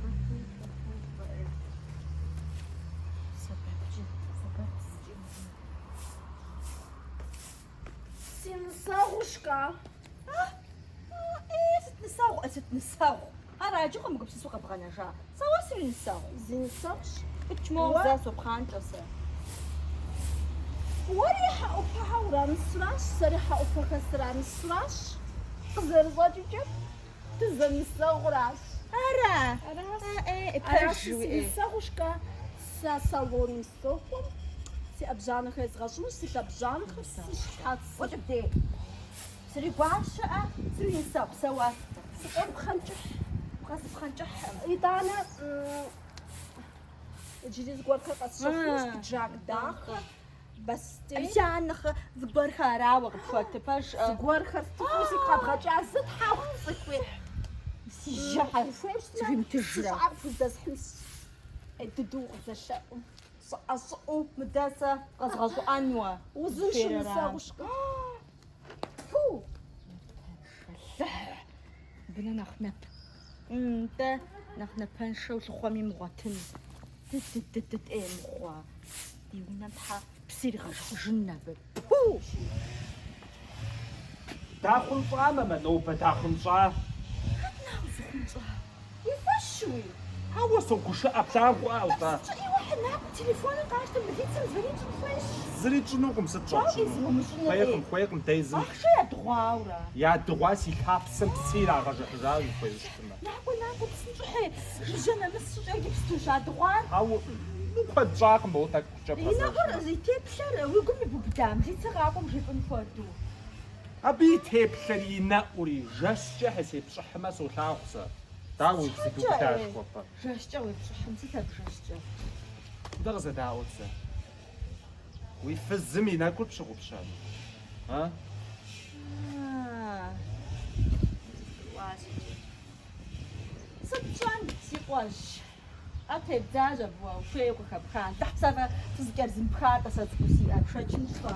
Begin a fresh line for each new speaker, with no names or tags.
Тобэ, тобэ, тобэ, ӏей. Сэбэпкӏи, сэбэп зыкӏи мыхъун.
Си нысэгъушка.
Ӏей, сыт нысэгъу, ӏей, сыт нысэгъу? Ара иджы къомыгупсысу къэбгъэнэжа? Сэ уэ сринысэгъу?
Зи нысэгъущ.
Ӏукӏ моуэ зэ сопхъанкӏэ сэ.
Уэри Хьэӏупэхэ уранысуращ, сэри Хьэӏупэхэ сыранысуращ. Къызэрыщӏэкӏыкӏэ дызэнысэгъуращ.
Ара?
Аращ.
Ӏей,
Аращи,
пэжу,
си
ӏей.
нысэгъушка. Сэ салоным сокӏуэм, си ӏэбжьанэхэр езгъэщӏынущ, си лъэбжьанэхэр, си щхьэцыр.
ӏукӏ абдей. Сригуащэӏэ, сринысэгъу сэ уэ.
Сыкъопхъэнкӏыхь.
Бгъэзыпхъэнкӏыхькъым.
Итӏанэ иджыри зыгуэрхэр къэсщэхунущ, пиджак дахэ, бостей.
Ӏэбжьанэхэр зыгуэрхэр арауэ къыпхуэтыр, пэжӏэ?
Зыгуэрхэр сыту сигу къэбгъэкӏа зы тхьэху цӏыхуи.
Си жьэхьэр
Ухуейщ,
сыхуимытыжрэ.
си щӏыӏэр пхуздэсхьынщ. ӏей дыдэу укъызэлъэӏум.
Щӏыӏэ-щӏыӏэу мыдэ сэ къэзгъэщӏыӏэнуэ.
Узыншэ нысэгъушка.
Фу! Алыхь! Абы нэ нэхъ нап. Нтӏэ, нэхъ напэншэу лъыхъуэми мыгъуэтын. Дыдыдыдыд ӏей мыхъуа. Ди унэм тхьэ псы иригъэжыхьыжын абы. Пу!
Дахъунщӏа, мамэ, нобэ дахъунщӏа.
Хэт на узыхъунщӏа? Уи фӏэщуи?
Хьэуэ, согушыӏэ, плъагъуӏэ, атӏэ.
Щӏыӏэуэ хьынакъым, телефоныр къащтэ, милицэм звонить щӏын хуейщ.
Зыри тщӏынукъым, сыт
Дауэ
щӏэтщӏынур?
зыумыщӏынур,
Хуейкъым,
ӏей?
хуейкъым, дэ езым.
Ахъшэ ядыгъуаура?
Ядыгъуа си лъапсэм псы ирагъэжыхьыжа ухуейуэ щытмэ.
Накӏуэ, накӏуэ, псынщӏэу хьей, жыжьэ нэмыс щӏыкӏэ иджыпсту щадыгъуар.
Хьэуэ, ну куэд щӏакъым, моуэ тӏэкӏукӏэ
И нэӏур
бгъэзэжмэ.
и теплъэр уи гум ибубыда, милицэ къакӏуэм жепӏэн хуэдэу.
Абы и теплъэри, и нэӏури жэщкӏэ хьэ сепщӏыхьмэ солъагъу сэ. Дауэ уигу сибубыда жыхуэпӏэр?
Жэщкӏэ уепщӏыхьым, сыт абы жэщкӏэ?
Мыдэ къызэдаӏуэт зэ. Уи фызым и нэкӏур пщыгъупщэн? А?
Сыт пщӏэн, си къуэжь? ӏэ тебдзащ абы уэ, ухуейуэ къыхэпха. Алыхь, сэ фэ сызыкӏэрызымыпха-тӏэ сэ цӏыкӏуу сиӏэр, пшэчынщ-тӏэ.